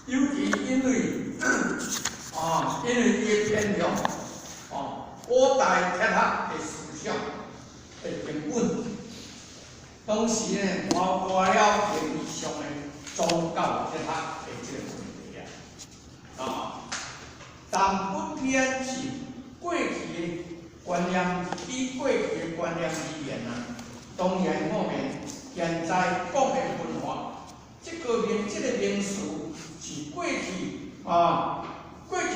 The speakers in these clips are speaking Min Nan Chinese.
尤其因為伊的偏向古代哲學的思想的根本，當時呢包括了形而上的宗教哲學的這個問題啊。但本篇是過去的觀念，以過去的觀念而言啊，當然後面現在講的文化，這個名詞是過去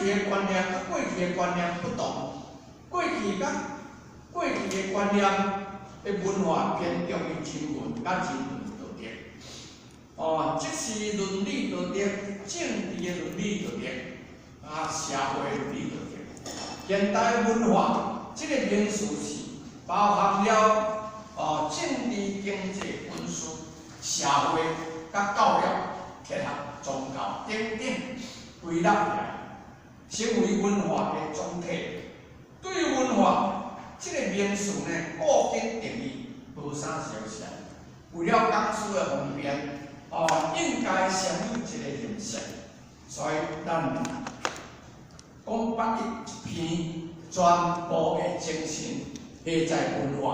的觀念，佮過去的觀念不同，過去佮過去的觀念的文化偏重於人文佮人倫道德，即是倫理道德、政治的倫理道德，社會倫理道德。現代文化這個名詞是包含了政治、經濟、軍事、社會、佮教育、哲學、宗教等等歸納起來，成為文化的總體。對於文化這個名詞呢，古今定義無啥相像。為了講師的方便，應該先有一個認識，所以咱講八一一篇全部的精神，下在文化，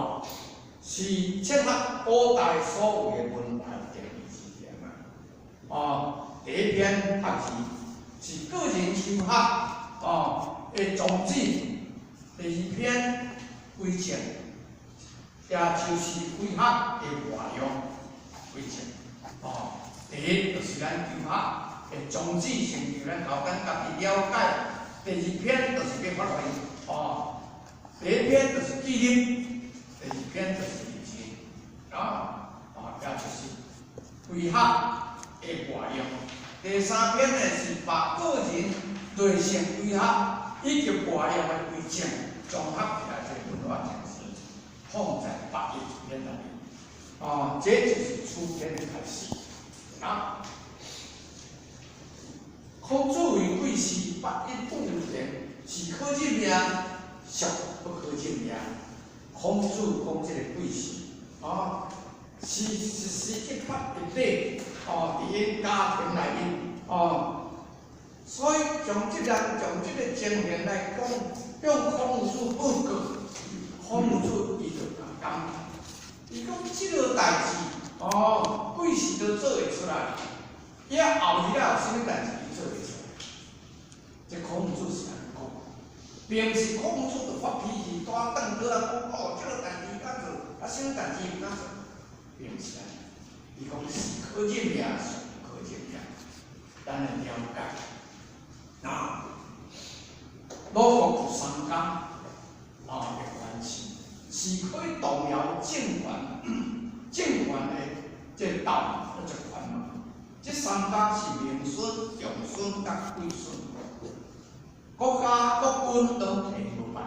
是切合古代所謂的文化定義之言啊。第一篇學字是個人修學的宗旨。第二篇為政，也就是為學的外用為政。第一就是咱求學的宗旨，先求咱頭咱家己了解。第二篇就是欲發揮，第一篇就是記錄，第二篇就是認知，也就是為學的外用。第三篇呢是把個人內省為學以及外用的規則綜合起來，這個文化精神放在八一一篇內面。這就是此篇的開始。孔子為貴師八一不言，是可入命，孰不可入命。孔子講這個貴師，是實施這八一禮，佇𪜶家庭內面，所以從這個情形來講，向孔子報告，孔子伊就共講，伊講這個代誌，幾時都做會出來，伊後日仔有啥物代誌伊做會出來。這孔子是按呢講，並毋是孔子就發脾氣，帶轉倒來講，這個代誌敢做，啥物代誌毋敢做，並毋是按呢。伊講是可入命，孰不可入命，咱來了解。魯國有三家的關係，是可以動搖政權的這個鬥這權嘛。這三家是明孫、長孫佮季孫，國家國軍攏提無辦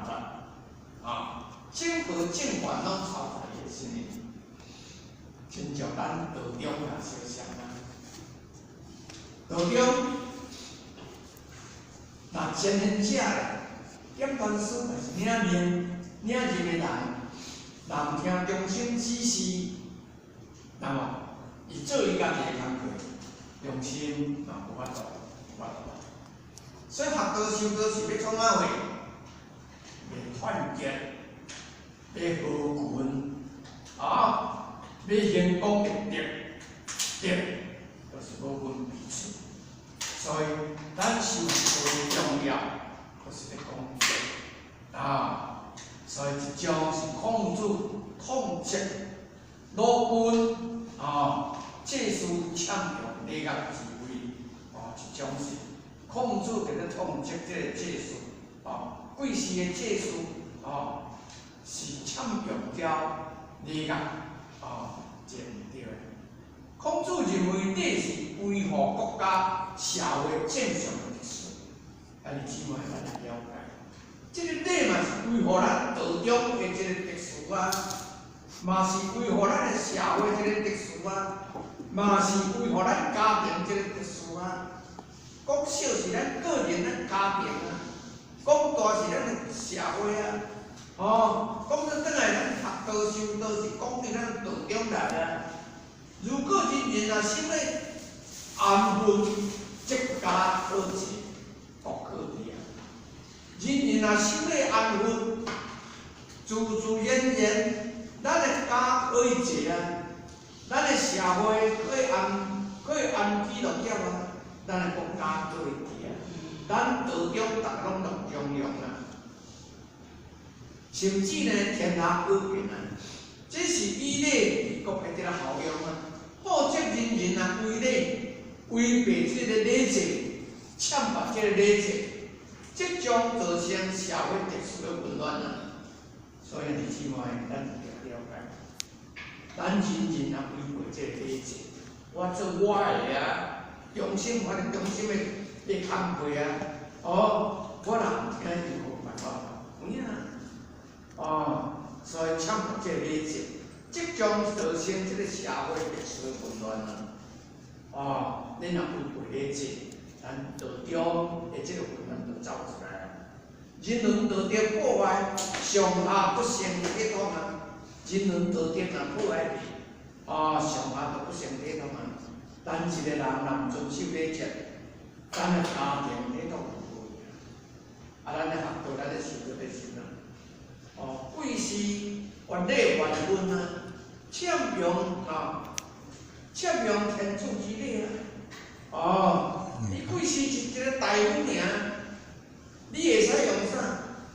法，整個政權攏操在伊的身裡。親像咱道中也相像啊，道中若前行者點傳師若是領命領入的人，若毋聽中心指示，那麼伊做伊家己的工課，中心嘛無法度，無法度。所以學道修道是欲創啥貨？欲團結，欲合群，欲行功立德，德就是無分彼此。所以咱修道的重要，就是咧講德啊。所以一種是孔子痛斥魯君祭司僭用禮樂之威，一種是孔子佇咧痛斥這個祭司，貴時的祭司，是僭用了禮樂，這毋對的。孔子認為禮是維護國家社會正常的秩序，兄弟姊妹，咱來了解，這個禮嘛是維護咱道中的這個秩序啊，嘛是維護咱的社會這個秩序啊，嘛是維護咱家庭這個秩序啊。講小是咱個人咱家庭啊，講大是咱的社會啊，講做轉來咱學道修道是講佇咱道中來啊。如果人人若想欲安分，則家中庸啊，甚至呢天下和平啊，這是以禮治國的這个效用啊。否則人人啊違禮，違背這个禮節，僭越這个禮節，即將造成社會秩序的混亂啊。所以兄弟姊妹，咱一定了解，咱人人啊違背這个禮節，我做我的啊，忠心我是忠心的的工課啊，哦，我若毋聽就無辦法，有影哦，所以僭越這個禮節，即將造成這個社會秩序的混亂啊！哦，你若違背禮節，咱道中的這個混亂就走出來啊！人倫道德破壞，上下不成體統啊！人倫道德若破壞去，哦，上下都不成體統啊！咱一個人若毋遵守禮節，咱的家庭體統就無去啊！啊，咱的學道，咱的修道的時陣，哦，貴是越禮犯分啊，僭用啊，僭用天主之禮啊！哦，你貴是一個大夫爾，你會使用啥？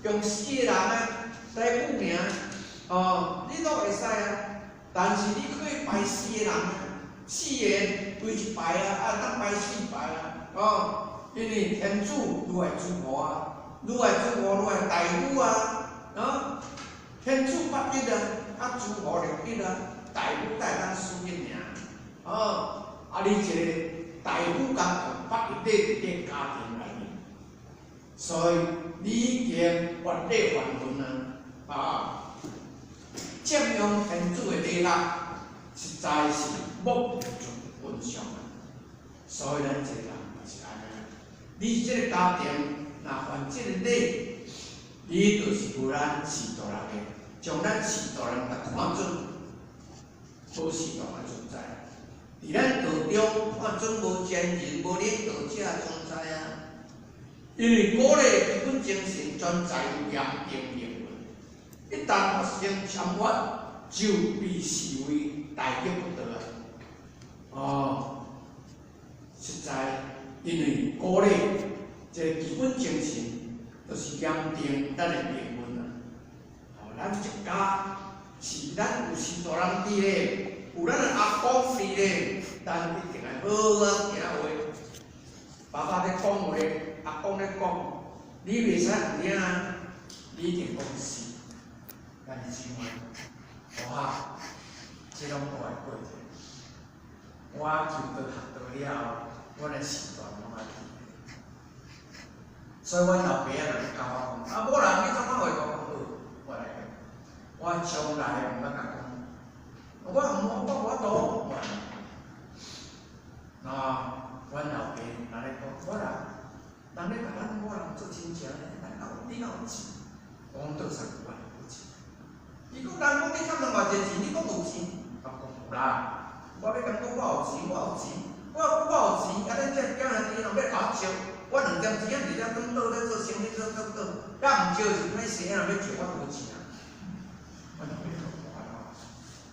用四個人啊來夫名，哦，你攏會使啊。但是你可以排四個人啊，四個排一排啊，啊，當排四排啊，哦，因為天主愈愛諸侯啊，愈愛諸侯愈愛大夫啊，啊，天主八一啊，啊，諸侯六一啊，大夫才會當四一爾，哦，啊，你一個大夫共八一咧佇這個家庭內面，所以你已經越禮犯分啊，啊，佔用天主的禮樂，實在是莫不盡相啊。所以咱一個人嘛是按呢，你這個家庭若犯這個禮，你就是無咱序大人的，將咱序大人共看準無序大人存在。佇咱道中看準無前人、無領導者存在啊。因為古禮基本精神全在於嚴定命運，一旦發生僭越，就被視為大逆不道啊！哦，實在，因為古禮這個基本精神，就是嚴定咱的命運啊！哦，咱一家是咱有序大人佇咧，有咱的阿公佇咧，咱一定愛好好聽話。爸爸咧講話，阿公咧講，你袂使毋聽啊！你一定講是，咱是姊妹，哇，這攏我會過者。我求道學道了後，阮的序大攏愛記得。所以阮老爸仔就教我講，啊，某人你創啥話講好，我來講，我從來毋捌共講，我毋我無法度，啊，阮老爸若咧講，某人，人咧共咱某人做親情呢，咱哪有你哪有錢？我講倒三句話無錢。伊講人講你欠人偌濟錢，你講有錢，我講有啦。我欲共講我有錢，我有錢，我有錢，啊！恁這囝仔弟若欲共我借，我兩點錢仔佇遮轉倒咧做生意做轉倒，抑毋借是歹勢，若欲借我無錢啊。我老爸就無法度，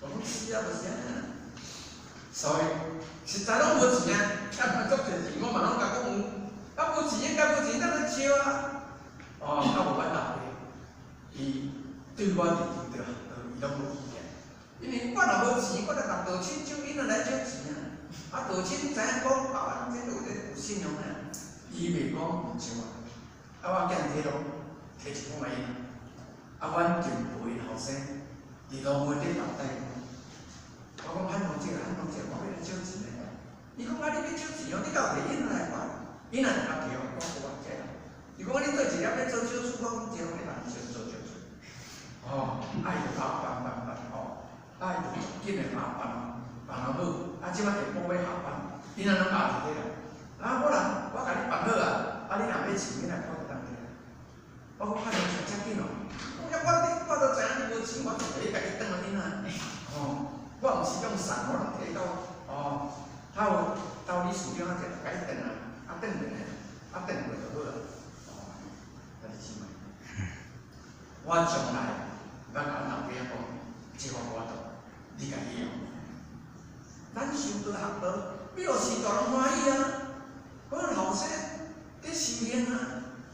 我講是啊，就是按呢。所以實在攏無錢啊，欠人足濟錢，我嘛攏共講有，啊無錢應該無錢，當來借啊。哦，啊無阮老爸，伊對我佇求道學道，伊攏無意見。因為我若無錢，我就共道親借，𪜶就來借錢啊。啊，道親知影講，啊，這有這有信用的，伊袂講毋借我。啊，我囝提攏提一封來𪜶，啊，阮前輩後生佇路尾頂頭帶講，我講漢龍姐，漢龍姐，我欲來借錢的。伊講啊，你欲借錢哦，你敢有提𪜶來還？𪜶若會較提哦，我無關係啦。伊講你對一粒欲做少數，我講這攏欲人先做少數。哦，啊，伊就甲我辦辦辦吼，啊，伊就足緊的共我辦辦好好，啊，這擺下晡欲下班，𪜶若攏共我提起來。啊，好啦，我共你辦好啊，啊，你若欲錢，你來看就當提。我講漢龍姐遮緊哦，我我我都知影你無錢，我就提家己轉來恁啊。哦，我毋是用送，我攏提到哦，頭頭理事長仔者共伊轉來，啊轉轉來，啊轉過就好啊。哦，兄弟姊妹，我從來毋捌共阮老爸仔講，這我無法度，你家己用。咱修道學道，比如序大人歡喜啊，阮後生佇修行啊，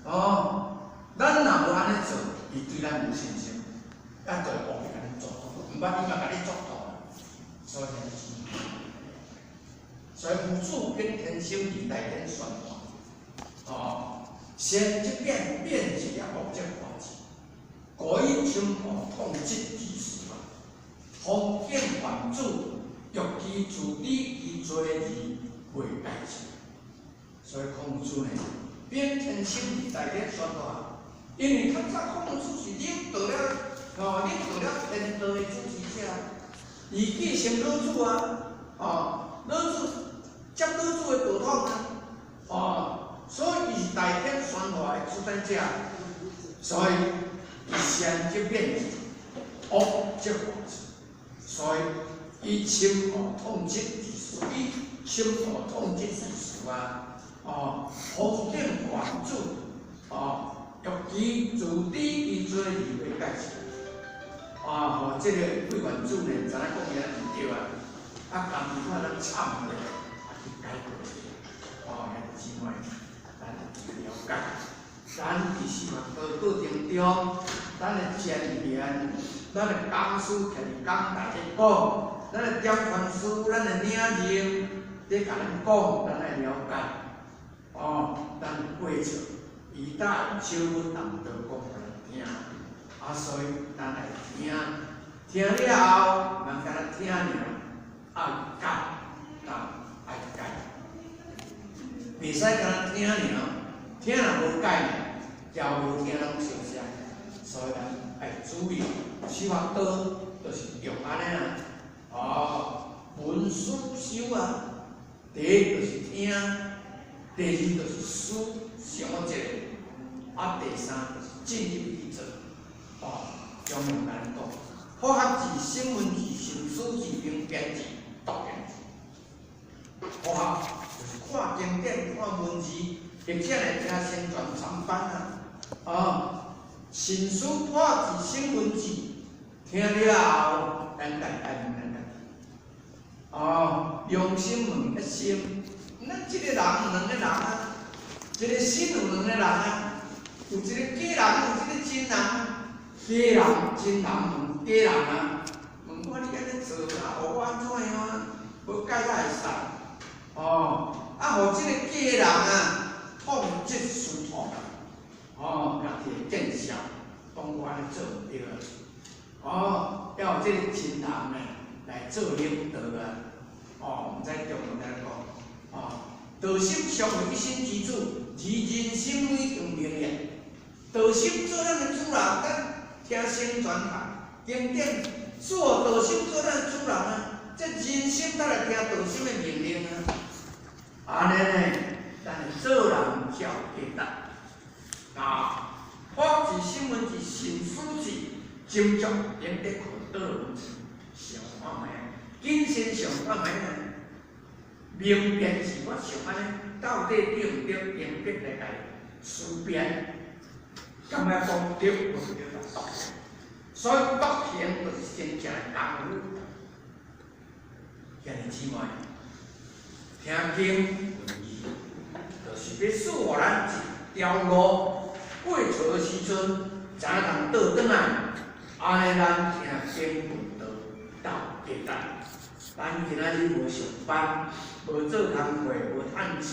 哦，咱若無按呢做，伊對咱無信心，啊，就會烏白共恁做，毋捌伊嘛共你作賭。所以，所以夫子秉天心而大典宣化，哦，善則變，變之啊，惡則化之，故以深惡痛疾之事啊，封建藩主欲其自知其罪而未改之。所以孔子呢，秉天心而大典宣化，因為較早孔子是領導了，哦，領導了天道的主持者，伊繼承老子啊，哦，老子接老子的道統啊，哦，所以伊是大典宣化的主宰者，所以伊善則變之，惡則化之，所以伊深惡痛疾之事，伊深惡痛疾之事啊，哦，封建藩主，哦，欲其自知其罪而未改之。啊，予這個魏元主呢，知影講伊毋對啊，啊，家己看咱懺悔，啊去改過。哦，兄弟姊妹，咱去了解，咱佇司法的過程中，咱的前賢，咱的講師徛佇講台咧講，咱的點傳師，咱的領認，咧共咱講，咱愛了解。哦，咱過程，伊搭手同道講予咱聽，啊，所以咱愛聽，聽了後，毋通干焦聽爾，愛改，啊，愛改，袂使干焦聽爾，聽若無改呢，交無聽攏相像，所以咱愛注意，司法道就是用按呢啊，哦，聞思修啊，第一就是聽，第二就是思，想一下，啊，第三就是進入去做，哦，中庸共咱講，破學字、審問字、慎思字、明辨字、篤行字。破學就是看經典、看文字，或者來聽先傳參班啊，哦，慎思破字、審問字，聽了後，咱家己愛問咱家己，哦，良心問一心。咱這個人有兩个人啊，一个心有兩个人啊，有一个假人，有一个真人。假人真人問假人啊，問我你按呢做啊，予我按怎樣啊？無改才會使。哦，啊，予這个假人啊，痛疾思痛，哦，家己會見笑，講我按呢做毋對啊。哦，要予這个真人呢來做領導啊。哦，毋知中文按怎講。哦，道心相為一心之主，而人心為當命也。道心做咱的主人，咱聽先傳經典，做道心做咱的主人啊！這人心才來聽道心的命令啊！按呢呢，咱做人才有價值。啊，破字、審問字、慎思字，斟酌應得困倒文字，想看覓，謹慎想看覓呢？明辨字，我想按呢，到底對毋對？用筆來共思辨，感覺講對無對就篤。所以篤行就是真正的功夫。兄弟姊妹，聽經聞義，就是欲賜予咱一條路，過錯的時陣，知影通倒轉來，按呢咱聽經聞道到價值。咱今仔日無上班，無做工課，無趁錢，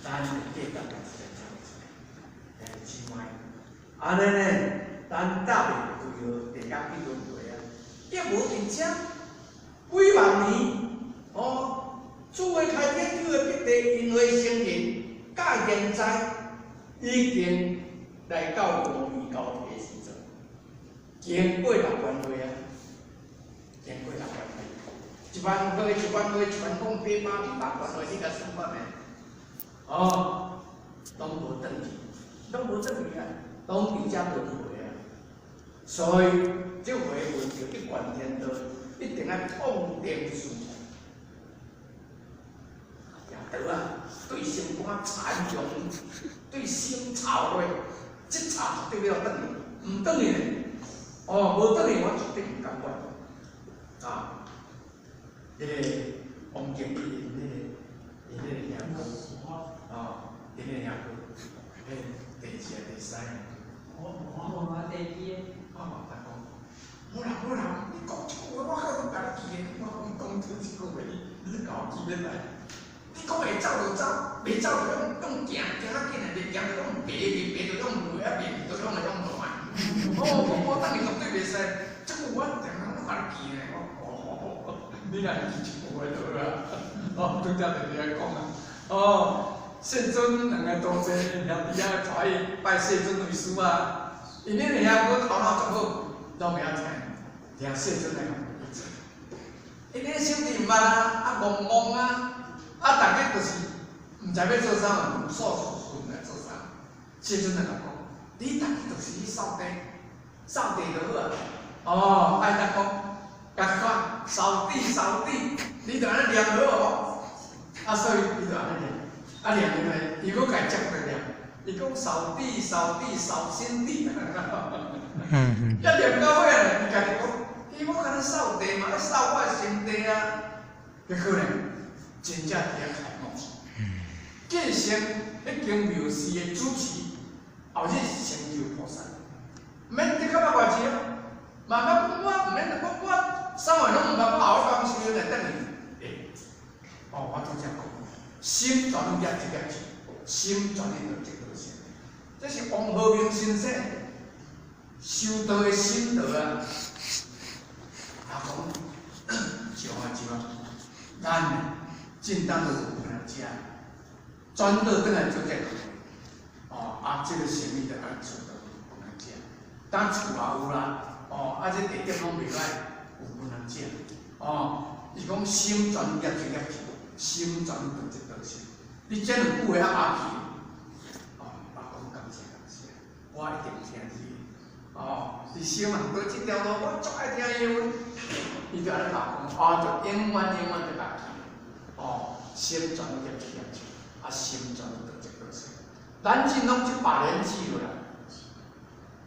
咱的價值也是在遮。兄弟姊妹，按呢呢，咱搭袂坠落地獄去輪迴啊！也無佇遮幾萬年，哦，主的開天主的必地因為成人，到現在已經來到五位交替時陣，經過6萬歲啊，經過六萬歲，1萬歲，1萬歲，1万零800萬歲，你共算看覓？哦，攏無轉去，攏無轉去啊，攏佇遮輪迴啊。所以，這回聞著一貫天道，一定愛痛定思痛。也得啊，對心肝殘陽，對心吵落，這吵絕對要轉去，毋轉去呢？哦，無轉去，我絕對毋甘願。啊，彼个王景伊𪜶彼个，𪜶彼个兄哥，哦，𪜶彼个兄哥，彼第二个第三个。记欲来。你讲會走就走，袂走就用用行，行較緊的，袂行就用爬去，爬就用爬啊，爬就用來用落來。哦，我等伊絕對袂使，這句我定定攏共你記呢。哦，你若會記一句話就好啊。哦，拄則就佇遐講啊。哦，世尊兩个徒弟兄弟仔帶伊拜世尊為師啊。因恁兄哥頭腦足好，攏袂曉聽，聽世尊來共伊做。因恁兄弟毋捌啊，啊戇戇啊，啊逐家就是毋知欲做啥嘛，無所事事來做啥。世尊來共講，你逐家就是去掃地，掃地就好啊。哦，愛達講，共看掃地掃地，你就按呢念好無？啊，所以伊就按呢念，啊念入來，伊閣共接過念，伊講掃地掃地掃心地。一念到尾啊，伊家己講，伊我敢若掃地嘛，咧掃我的心地啊。結果呢，真正佇遐開悟。繼承彼間廟寺的主持，後日成就菩薩，毋免得較捌偌錢，慢慢講我毋免講我啥物攏毋捌，我後尾講修來等伊。欸，哦，我拄則講，心全業一業心全力就得道成。這是王和明先生修道的心得啊。阿講上啊上啊，咱正當就有來遮，轉倒轉來做這個。哦，啊，這個生意就按做到有人食。當厝也有啦，哦，啊，這地點攏袂歹，有人食。哦，伊講心全業一業心全就得道成。你這兩句話較阿去。哦，阿講感謝感謝，我一定聽你。哦，佇小孟島這條路，我足愛聽伊話。伊就按呢講，哦，就永遠永遠就家記。哦，心全業一業啊，心全就得道成。咱這攏一把年紀了啦，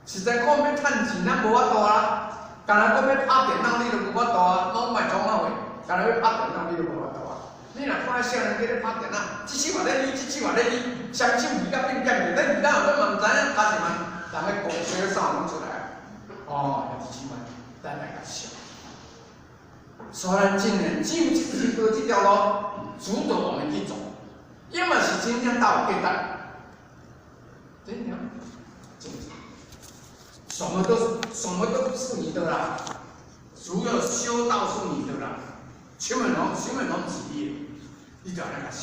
實在講欲趁錢，咱無法度啊。干焦講欲拍電腦，你都無法度啊，攏莫創啥貨。干焦欲拍電腦，你都無法度啊。你若看少年家咧拍電腦，這手也咧理，這手也咧理，雙手離甲變變袂咧離，咱有嘛毋知影，加一萬，人咧公司啥攏出來。哦，兄弟姊妹，咱來共想。所以咱真的只有這這條路，值得我們去走，伊嘛是真正大有價值。真的，真的，什麼都不是你的啦，主要修道是你的啦，什麼攏什麼攏是你的，你就按呢共想。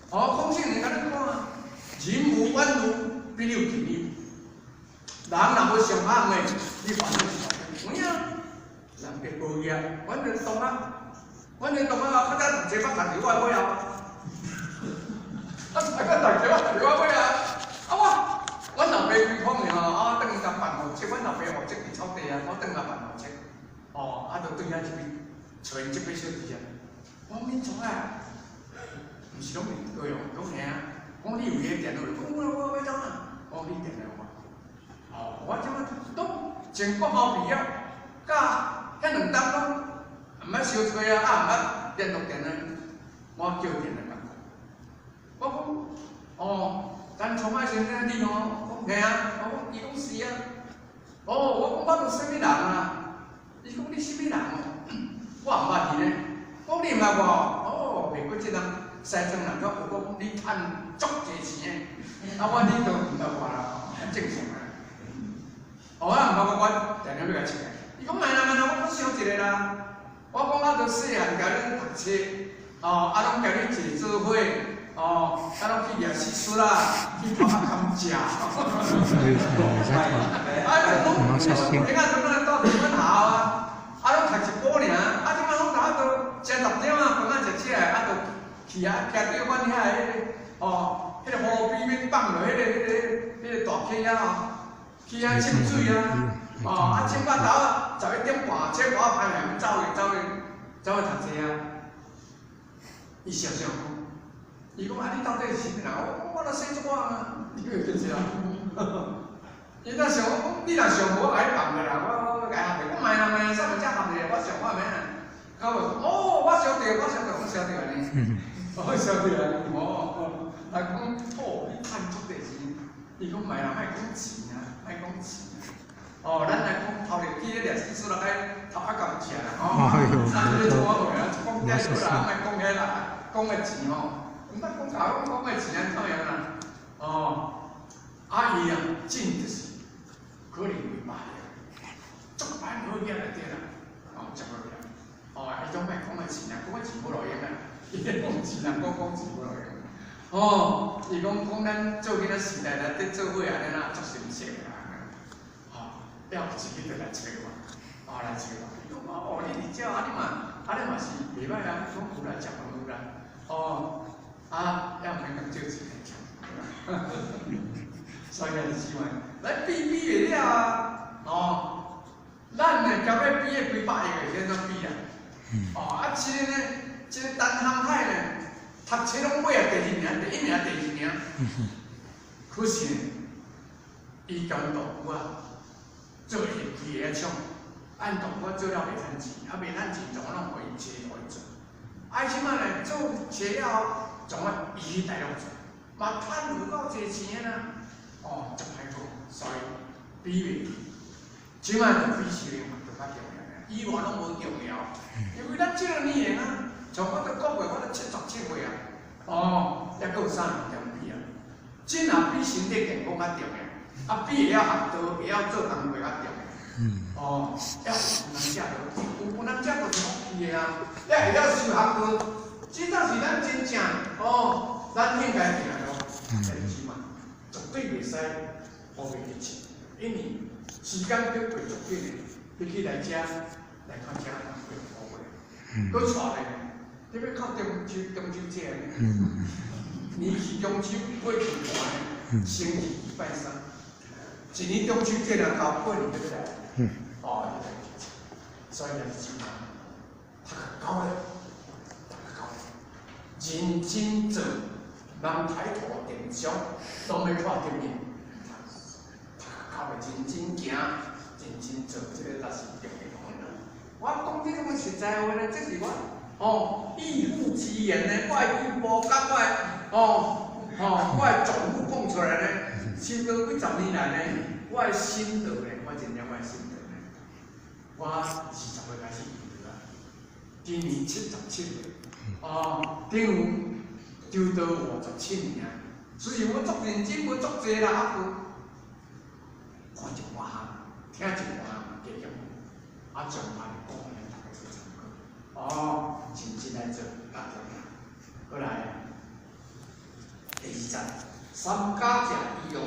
哦，空性人共你講啊，人無完如，必有近憂。人若無上行的，你煩惱是大。有影，人家無業，阮的同學，阮的同學啊，較早讀這捌讀佇我尾後，啊，大家讀這捌讀佇我尾後，啊我，阮老爸開礦的吼，啊，轉去共辦戶籍，阮老爸戶籍佇草地啊，我轉來辦戶籍，哦，啊，就對遐入去，揣𪜶這筆小弟啊，我講恁創啊？毋是攏對哦，講嘿啊，講你有彼個電腦，講我我欲創啊，講你電腦我，哦，我這擺攏從國校畢業，甲彼兩冬攏毋捌相揣啊，啊毋捌聯絡電話，我叫電話共講，我講，哦，陳創愛先生你吼，講嘿啊，我講伊講是啊，哦，我講我著啥物人啊？伊講你啥物人哦？我毋捌伊呢，講你毋捌我哦，袂過這人西裝人較有講你趁足濟錢的，啊我你都毋捌我啦，很正常啊。哦，我毋捌我，我定定欲共穿。伊講莫啦莫啦，我閣想一个啦。我講我著細漢共恁讀冊，哦，啊攏共恁坐做伙，哦，啊攏去掠蟋蟀啦，去偷仔甘蔗。啊，攏你看陣來蹛佇阮學校啊，啊攏讀一晡爾，啊這擺攏讀啊都食10點啊，飯仔食食的，啊就去啊，徛佇阮遐彼個，哦，彼個河邊欲放落彼個大溪遐吼，去遐浸水啊，哦，啊浸到頭11點半，這我歹來走去走去走去讀冊啊。伊笑笑講，伊講啊，你到底是啥物人？我講我著姓蔡啊，你會記得啊？伊若想我講，你若想無，我共你放落啦，我共合咧，我莫啦莫啦，啥物才合咧？我想我免啊。到尾哦，我想著，我想著，我想著按呢，我想著按呢，哦，他講哦，你趁足濟錢，伊講莫啦，莫講錢啊，莫講錢啊。哦，咱來講頭日去咧掠蟋蟀，愛偷仔甘蔗啦，吼，啊，這個做我話啊，講這好啦，莫講彼啦。講的錢吼，毋捌講教講講的錢按怎樣啦？哦，啊伊啊，進就是可能幾百億，足歹好額就對啦，哦，足好額。哦，伊種莫講的錢啊，講的錢無路用啊，伊咧講錢人講講錢無路用。哦，伊講講咱做囡仔時代內底做伙按呢啦，足心酸的啦。吼，了自己就來揣我，哦來揣我。伊講哦，你佇遮啊，你嘛，啊你嘛是袂歹啊，講有來食飯有來，哦，啊，也毋免共借錢來食。所以啊，是話，來比比會了啊，哦，咱呢交要比的幾百億的，是按怎比啊？哦，啊，這個呢，這個陳鴻海呢，讀冊攏尾啊第二名，第一名、第二名。可是呢，伊共大姑仔做伊開個廠，按大姑仔做了袂趁錢，啊袂趁錢，總啊攏予伊車予伊做。啊，伊這擺呢做車了後，總啊伊去大陸做，嘛趁有夠濟錢啊！哦，足歹講，所以比袂起。這擺就比修行就較重要，以外攏無重要，因為咱這個年齡啊，像我佇國外，我都77歲啊，哦，抑閣有3年點比啊。真若比身體健康較重要，啊比會曉學道、會曉做工課較重要。哦，要有能者，有能者就是福氣的啊！要會曉修學道，這才是咱真正哦，咱應該行路。但是嘛，絕對袂使烏白去試，因為時間叫過足緊的，你去來遮來看遮過烏白，閣帶咧，你欲靠中秋中秋節呢？年去中秋，過去寒，星期禮拜三，一年中秋節若到，過年就欲來，哦，所以就是嘛，讀較高咧，讀較高咧，認真做，人抬頭電商，攏欲看著你，讀較高咧，認真行，認真做，這個才是重要的。我講這種實在話呢，這是我哦義父之言呢，我的義母佮我的哦哦，我的祖母講出來呢，修道幾十年來呢，我的心得呢，我真正我的心得呢，我20歲開始修道啊，今年77歲，哦，等於修道57年啊。雖然我足認真，無足濟啦，啊，閣看一寡項，聽一寡項，加減，啊，將來講予大家做參考。哦，認真來做，較重要。過來，第二節，三家者醫用。